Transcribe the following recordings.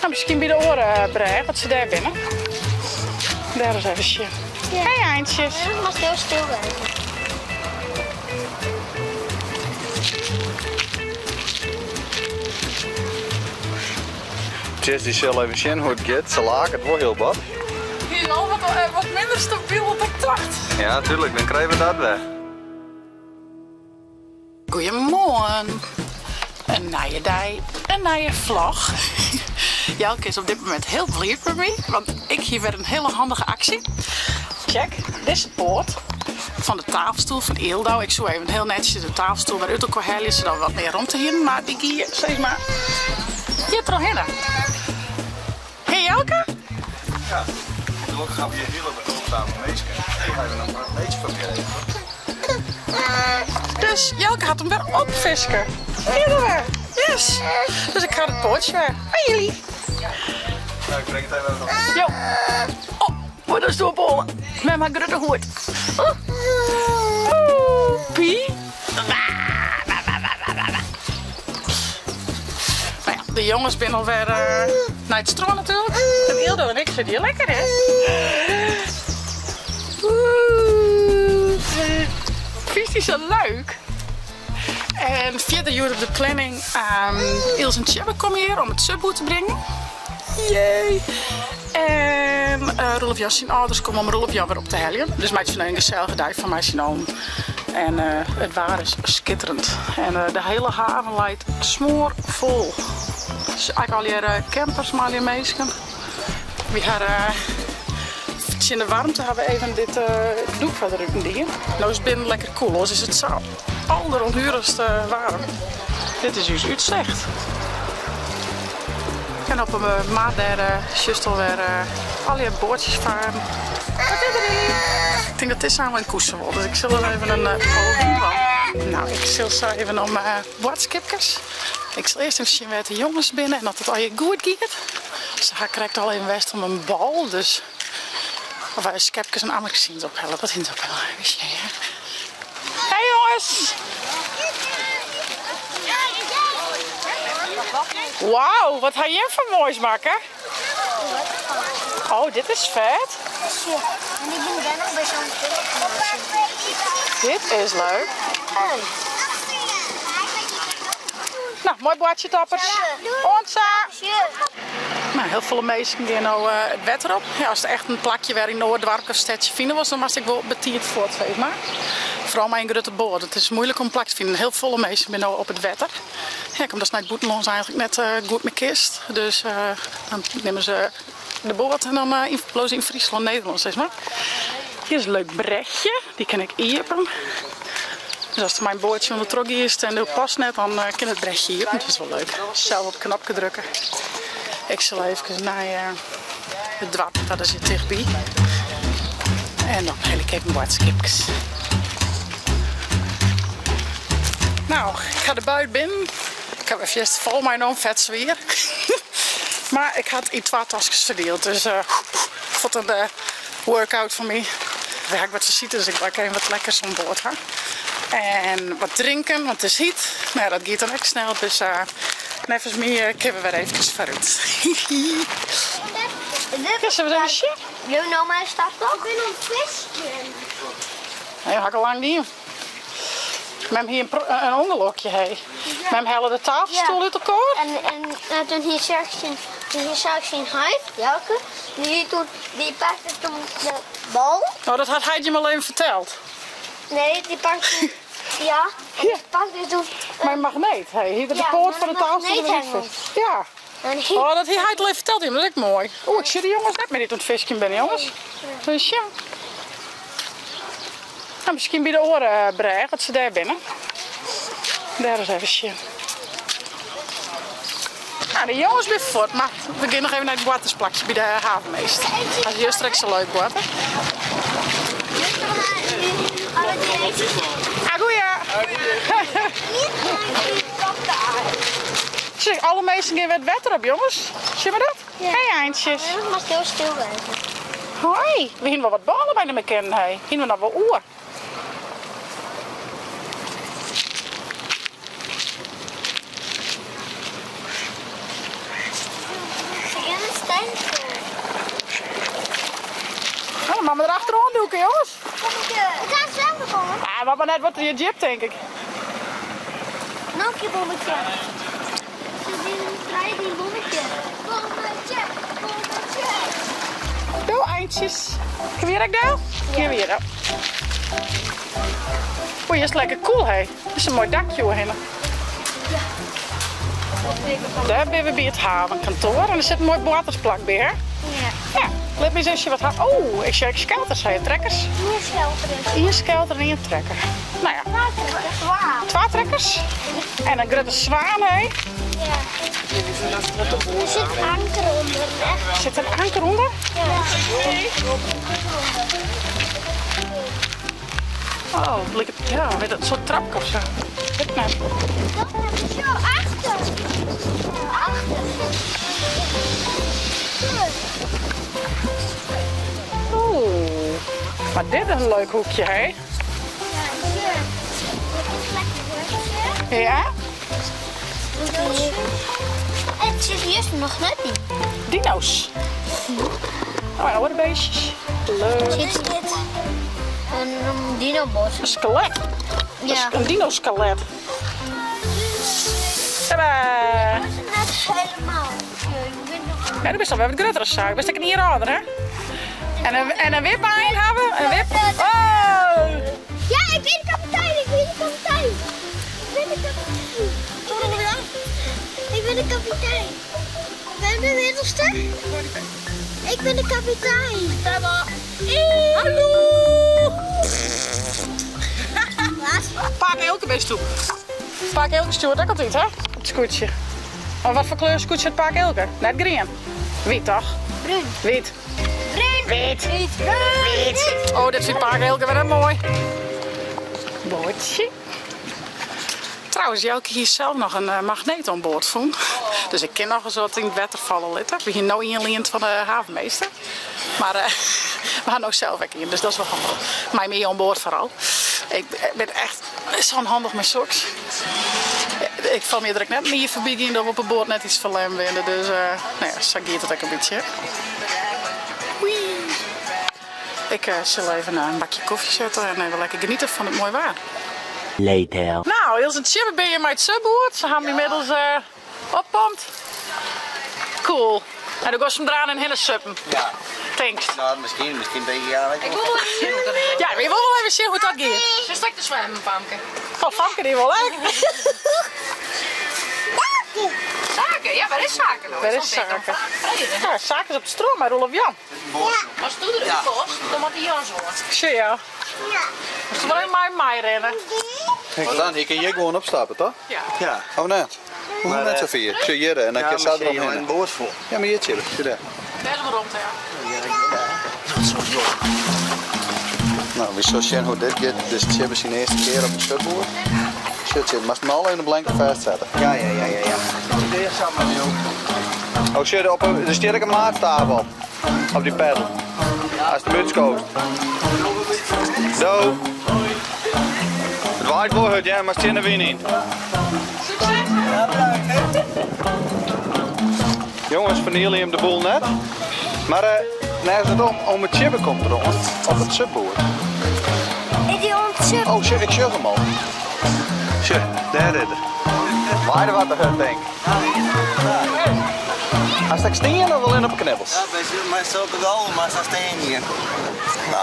Nou, miskien by de oare brêge, as se dêr binne. Dêr ris even sjen. Hey eintsjes. Moatst hiel stil wêze. Tjess dy sil even sjen hoe't it giet. Se laket wol hiel bot. Hy is al wat minder stabyl dan ik tocht. Ja, tuurlijk, dan krije we dat wer. Goeiemoarn! In nije dei, in nije vlog. Jelke is op dit momint hiel bliid mei my, want ik hie wer in hiele handige aksje. Check, dizze poat fan de tafelstoel fan Yldau. Ik soe even hiel netsjes de tafelstoel wer út elkoar helje, sadat we wat mear romte hienen, mar dy gie sis mar hjir trochhinne. Hey Jelke? Ja, gelokkich hawwe we hjir hiele behulpsame minsken. Dy hawwe noch in beetje foar my regele. Dus Jelke hat him wer opfiske. Hier er wer. Yes. Dus ik ha it poatsje wer. Hoi jullie. Nou, ik breng it even op. Jo. Oh, wat is door bollen. Met mijn grutte hoed. Oh. Pie. Nou ja, de jonges binne alwer nei it strân natuerlik. En Ildo en ik sitte hjir lekker hè. Fynst dy sa leuk? En fierder hjoed op de planning, Ilse en Tjebbe komme hjir om it sup oer te bringen. Jee! En Roelof Jan syn âlders komme om Roelof Jan wer op te heljen. Dus meitsje no in gesellige dei fan mei syn allen. En it waar is skitterend. En de hiele haven leit smoarfol. Dus eigentlik allegear campers mei allegear minsken. Wy ha tsjin de waarmte ha we even dit doek foar de ruten dien. No is it binnen lekker koel, oars is it sa alderûnhuerichst waarm. Dit is ús útsicht. En op 'e mar dêr sjochst alwer allegear boatsjes faren. Wat is der hier? Ik tink dat dizze aanst wol yn koese wol, dus ik sil der even in poging dwaan. Nou, ik sil sa even om boadskipkes. Ik sil earst even sjen wêr't de jonges binne en oft it allegear goed giet. Se ha krekt al even west om in bal, dus of skepkes en ammerkes ophelle. Dat hiene se ophelle. Even sjen, hear. Hey jonges! Wauw, wat ha jim foar moais makke? Oh, dit is fet. Dit is leuk. Nou, moai boatsje toppers. Oant sa! Nou, hiel folle minsken gean no it wetter op. Ja, ast echt in plakje wer yn in oar doarpke of stedsje fine wolst, dan moatst ek wol betiid fuort, sis mar. Foaral mei in grutte boat. It is muoilik om in plak te finen. Hiel folle minsken binne no op it wetter. Ja, omdatst nei it bûtenlân eigentlik net goed mear kinst. Dus dan nimme se de boat en dan bliuwe se yn Fryslân, Nederlân, sis mar. Hjir is in leuk brechje, dy kin ek iepen. Dus ast mei in boatsje ûndertroch giest en do past net, dan kin it brechje iepen. Dat is wol leuk. Sels op it knopke drukke. Ik sil eefkes nei it doarp, dat is hjir tichtby. En dan helje ik even boadskipkes. Nou, ik ha de buit binnen. Ik ha wer fierste fol meinommen, fet swier. Mar ik ha it yn twa taskes ferdield, dus fuort in workout foar my. Dêr ha ik wat fersite, dus ik wol ek even wat lekkers oan board ha. En wat drinken, want it is hyt. No ja, dat giet dan ek snel, dus neffens my kinne we wer eefkes foarút. Ja, sille we ris even sjen? Bliuw no mei de startblok. Ik bin oan it fiskjen. Nee, dat ha ik al lang dien. Mem hie in ûngelokje, hé. Mem helle de tafelstoel út elkoar. En, en toen hie syn, toen hie syn heit, Jelke, die toen, die pakte toen de bal. Oh, dat hat heit jim al even ferteld? Nee, die pakte, ja, en die pakte toen... Mei magneet, hé. Hie er de poat fan de tafelstoel deryn Ja. Oh, dat hie heit al even ferteld jim, dat is ek moai. Oeh, ik sjoch de jonges net mear dy't oan it fiskjen binne, jonges. Dus sjen. Nou, miskien by de oare brêge, as se dêr binne. Dêr ris even sjen. Nou, de jonges binne fuort, mar we gean noch even nei it boartersplakje by de havenmeester. Dat is juster ek sa leuk boarte. Ah, goeie! Sjoch, alle minsken gean wer it wetter op, jonges. Sjogge we dat? Hey, eintsjes. Moatst hiel stil wêze. Hoi, we hiene wol wat bôle by de kinnen, hey. Hiene we noch wol oer. Dinosaur. Nou, dan moatte we der achteroan dûke, jonges. We gaan zwemmen komen. Ah, wat maar net wat je djip, tink ik. Nog een bommetje. Ze zien vrij die bommetje. Bommetje, bommetje. Do, eintsjes. Kom hier, Ekdel? Kom hier, oh. Oei, is het lekker koel, hé. Dit is in moai dakje oerhinne. Dêr binne we by it havenkantoar en der sit in moai boartersplak by, hè? Ja. Ja, lit my ris sjen wat ha. Oh, ik sjoch ek skelters, ha je trekkers? Ien skelter is. Ien skelter en ien trekker. No ja. Twa trekkers. Twa. Twa trekkers en in grutte swaan, hé. Ja. Der sit in anker ûnder, hè? Sit der in anker ûnder? Ja. Oh, it liket, ja, wit it, in soart trapke of sa. Wit net. Dat is zo achter. Achter. Oeh, mar dit is in leuk hoekje, hé? Ja, hier. Dit is lekker hoor. Ja? Het zit hier noch net niet. Dino's. Oh ja, oare beestjes. Leuk. Zit dit een dinobot? In skelet. Ja. In dino-skelet. Tadaa! Dat is net helemaal. Ja, do bist al wer wat grutter as sa. Bist ek in jier âlder, hè? En in wipwein ha we. In wip. Oh! Ja, ik bin de kapitein, ik bin de kapitein. Ik bin de kapitein. Ik bin de kapitein. Ben de middelste? Ik bin de kapitein. Hallo! Wat? Pake Eelke bisto. Pake Eelke stjoert ek altyd, hè? Op it skûtsje. Mar wat foar kleur skûtsje hat pake Eelke? Net grien. Wyt, toch? Brún. Wyt. Brún. Wyt. Wyt. Wyt. Oh, dit fynt pake Eelke wer net moai. Boatsje. Trouwens, Jelke hie sels noch in magneet oan board fûn. Dus ik kin noch ris wat yn it wetter falle litte. We hiene no ien liend fan de havenmeester. Mar we ha no sels ek ien, dus dat is wol handich. Mei my oan board foaral. Ik bin echt sa'n handich mei soks. Ik fal my der ek net mear foarby gien dat we op 'e boat net iets ferlern binne. Dus no ja, sa giet it ek in bytsje. Oei. Ik sil even in bakje kofje sette en even lekker geniete fan it moai waar. Later. No, Ilse en Tsjibbe binne hjir mei it supboerd. Se ha him ynmiddels oppompt. Cool. En do giest him der aanst hinne suppen. Ja. Tinkst. No, miskien, miskien bin ik ja. Ik wol wol even sjen hoe't dat giet. Ja, wy wolle wol even sjen hoe't dat giet. Silst ek te swimmen, Famke? Oh, Famke dy wol ek. Sake? Ja, wêr is Sake no? Wêr is Sake? Ja, Sake is op it strân mei Roelof Jan. As do der út komst, dan moat dy Jans oan. Sjoch ja. Moatst wol even mei him meirinne. Want dan, ik kin hjir gewoan opstappe, toch? Ja. Ja. Of net? Hoe net sa fier? Sjoch hjir en dan kin sa der omhinne. in board fol. Ja, mar hjir Tsjibbe, sjoch dêr. Dêr is wol romte, ja. No, wy sille sjen hoe't dit giet. Dit is Tsjibbe syn earste kear op in supboerd. Sjoch Tsjibbe, moatst him al even op lengte fêstsette. Ja, ja, ja, ja, ja. Oh sjoch, op, der stiet ek in maatstaaf op. Op dy peddel. Ast him útskoost. Do. It waait wol hurd, hear, moatst tsjin de wyn yn. Jonges, ferniele jim de boel net. Mar eh, nergens it om, ome Tsjibbe komt deroan op it supboerd. Is die ontzettend? Oh, sjoch, ik sjoch him al. Sjoch, dêr is er. Waait der wat te hurd, tink. Hast ek stien of allinne op 'e knibbels? Ja, by sokke golven moatst dan stean gean. No,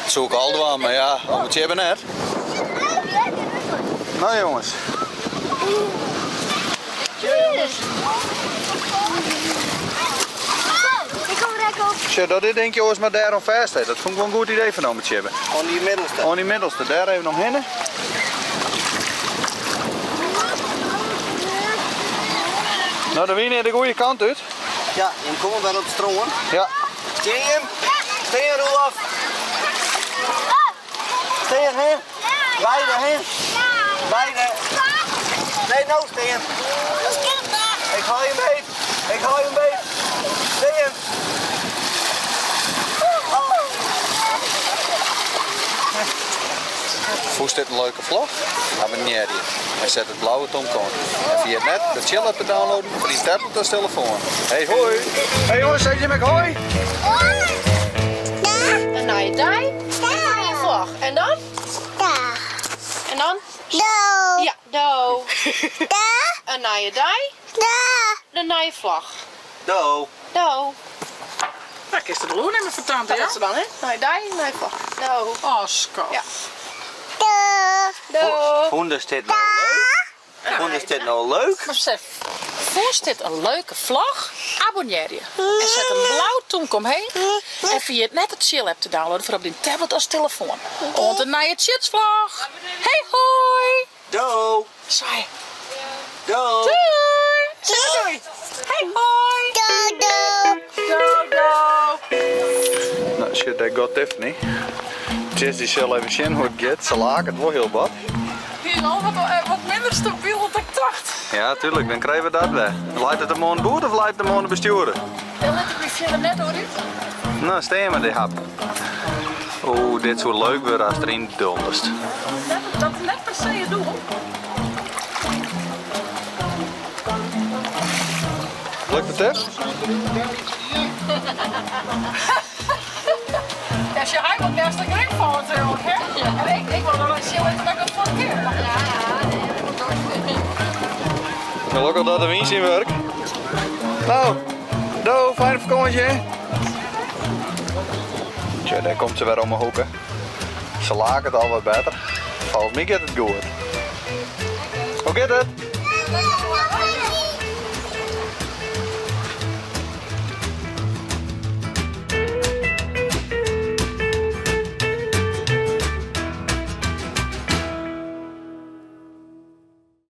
dat soe ik al dwaan, mar ja, ome Tsjibbe net. No jonges. Sjoch, dat dit tink je oars mar dêr oan fêst hat. Dat fûn ik wol in goed idee fan ome Tsjibbe. Oan dy middelste. Oan dy middelste, dêr even omhinne. No, de wyn is de goede kant út. Ja, jim komme wer op it strân. Ja. Stean jim? Stean Roelof. Stean hè? Beide hè? Beide. Nee, no stean. Ik hou je beet. Ik hou je beet. Stean. Fûnst Fûnst dit in leuke vlog? Abonnearje en set it blauwe tomke oan. En ferjit net de Tsjil app te downloaden foar dyn tablet as telefoan. Hey hoi! Hey jonges, zeg je me hoi? Hoi! In nije dei, in nije vlog. En dan? Da. En dan? Do. Ja, do. Da. In nije dei, Da. in nije vlog. Do. Do. Nou, kinst it wol oernimme fan tante, Dat ja? is ze dan, hè? Nije dei, nije vlog. Do. Oh, skat. Ja. Do. Do. Fûnest dit no leuk? Fûnest dit no leuk? Mar sef, fûnst dit in leuke vlog? Abonnearje. En set in blau tomke omheech. En ferjit net de Tsjil app te downloaden foar op dyn tablet as telefoan. Oant de nije Tsjitsvlog. Hey hoi! Do. Swaai. Do. Doei! Zeg maar doei. Hey hoi! Do, do. Do do! No, shit, dêr giet Tiffany. Tjits dy sil even sjen hoe't it giet. Se laket wol hiel wat. Dy is al wat minder stabyl dan ik tocht. Ja, tuurlijk, dan krije we dat wer. Leit it him oan it boerd of leit it him oan de bestjoerder? Dêr lit ik my fierder net oer út. No, stean mar dy hap. Oeh, dit soe leuk wurde ast deryn donderst. Dat is net per se it doel. Lukt it Tiff? Ja, sjoch, hy wol bêst de grip fan natuerlik, hè? En ik wol dan sjen litte dat ik dat fuort kin. Gelokkich dat de wyn syn wurk. No, do, fijne fakânsje. Tsja, dêr komt se wer om 'e hoeke. Se laket al wat better. Folgens my giet it goed. Hoe giet it?